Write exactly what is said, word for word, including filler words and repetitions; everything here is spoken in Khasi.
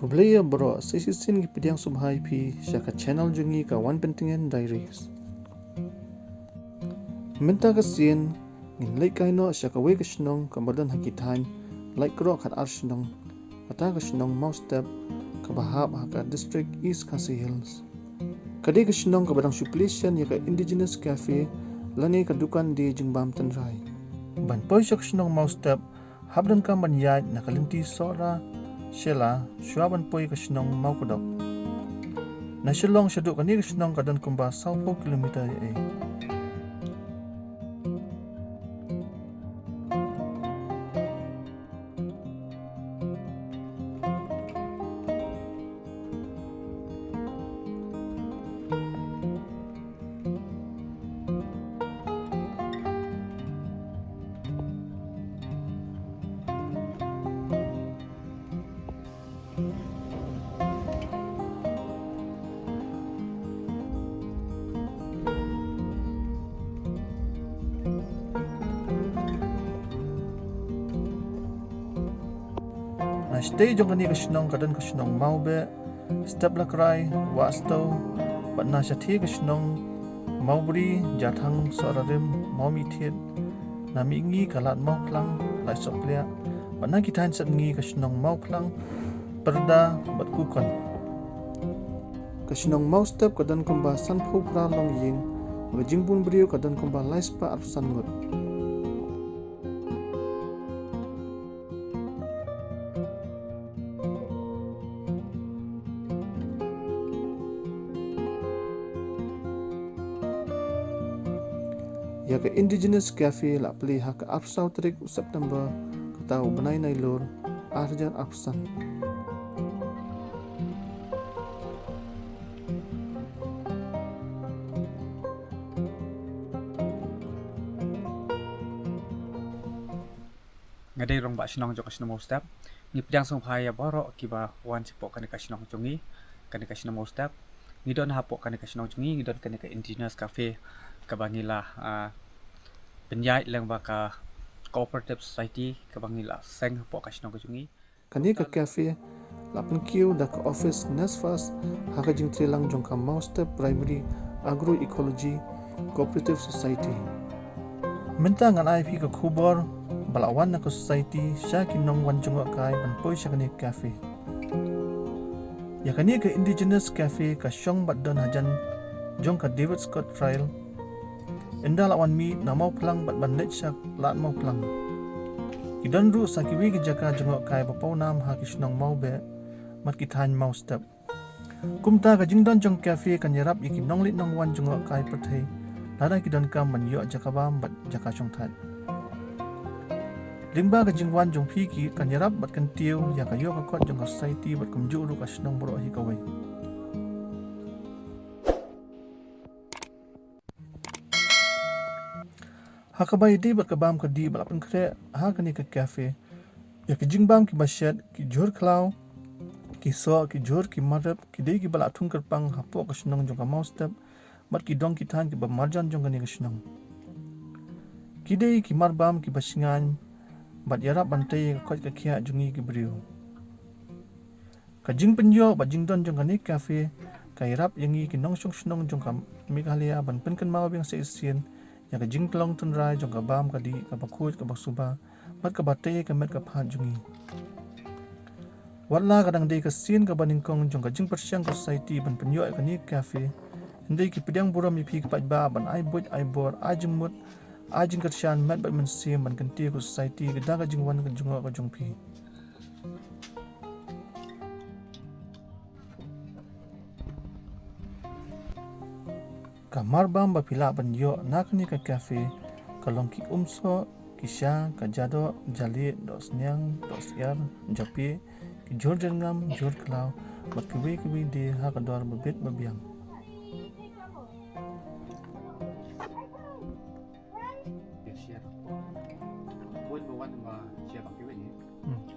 Khublei ïa baroh, sa shisien ngi pdiang sngewbha ïa phi sha ka channel jong ngi ka Wanpyntngen Diaries. Mynta ka sien ngin leit kai noh sha kawei ka shnong kaba don ha ki thaiñ Laitkroh Khatar Shnong, kata ka shnong Mawstep, kaba hap ha ka district East Khasi Hills. Ka dei ka shnong kaba dang shu plie shen ïa ka Indigenous Cafe lane ka dukan die jingbam tynrai. Ban poi sha ka shnong Mawstep, hap donkam ban ïaid na ka lynti Sohra Shella shuwa ban poi ka shnong Mawkdok. Na Shillong shaduh kane ka shnong ka don kumba sawphew kilometer ïa ei. Na shatei jong kane ka shnong ka don ka shnong Mawbeh, Steplakrai, Wahstow, bad na shathie ka shnong Mawbri, Jathang, Sohrarim, Mawmihthied, na mihngi ka Lad Mawphlang, Laisohpliah, bad na ki thaiñ sepngi ka shnong Mawphlang, Pyrda, bad Kukon. Ka shnong Mawstep ka don kumba sanphew phra longïing, bad ka jingbun briew ka don kumba laispah arphew san ngut. Ïa ka Indigenous Cafe la plie ha ka arphew saw tarik u September, kata u bnai Nailur, ar hajar arphew san. Nga dei rangbah shnong jong ka shnong Mawstep. Ngi pdiang sngewbha ïa baroh kiba wan shapoh kane ka shnong jong ngi, kane ka shnong Mawstep. Ngi don hapoh kane ka shnong jong ngi, ngi don kane ka Indigenous Cafe kaba ngi la, ah, pynïaid lyngba ka Cooperative Society kaba ngi la seng hapoh ka shnong ka jong ngi. Kane ka cafe la pynkiew da ka office NESFAS ha ka jingtreilang jong ka Mawstep Primary Agroecology Cooperative Society. Mynta ngan ai phi ka khubor ba la wan na ka society sha ki nongwan jngohkai ban poi sha kane ka cafe. Ïa kane ka Indigenous Cafe ka shong bad don hajan jong ka David Scott Trail. Ynda la wan mih na Mawphlang bad ban leit sha Lad Mawphlang. Ki don ruh sa kiwei ki jaka jngohkai ba pawnam ha ki shnong Mawbeh bad ki thaiñ Mawstep. Kumta ka jingdon jong ka cafe kan ïarap ïa ki nongleit nongwan jngohkai pyrthei lada ki donkam ban ïoh jaka bam bad jaka shongthait. Lyngba ka jingwan jong phi ki kan ïarap bad kyntiew ïa ka ïoh ka kot jong ka society bad kumjuh ruh ka shnong baroh hi kawei. Ha kaba ïadei bad ka bam ka dih ba la pynkhreh ha kane ka cafe, ïa ki jingbam kiba shet, ki jhur khlaw, ki soh, ki jhur, ki mar rep, ki dei kiba la thung kyrpang hapoh ka shnong jong ka Mawstep bad ki dong ki thaiñ kiba marjan jong kane ka shnong. Ki dei ki mar bam kiba shngaiñ bad ïarap ban tei ïa ka koit ka khiah jong ngi ki briew. Ka jingpynïoh bad jingdon jong kane ka cafe ka ïarap ïa ngi ki nongshong shnong jong ka Meghalaya ban pynkynmaw biang sa shisien ïa ka jinglong tynrai jong ka bam ka dih, kaba khuid, kaba suba bad kaba tei ïa ka met ka phad jong ngi. Watla ka dang dei ka sien kaba nyngkong jong ka jingpyrshang ka society ban pynïoh ïa kane ka cafe, hynrei ki pdiang burom ïa phi ki paidbah ban ai buit, ai bor, ai jingmut, ai jingkyrshan met bad mynsiem ban kyntiew ka society da ka jingwan ka jngoh ka jong phi. Ka mar bam ba phi lah ban ïoh na kane ka cafe ka long ki umsoh, ki sha, ka jadoh, jalieh, dohsniang, dohsyiar, japieh, ki jhur jyrngam, jhur khlaw bad kiwei kiwei de ha ka dor ba bit ba biang. Hmm.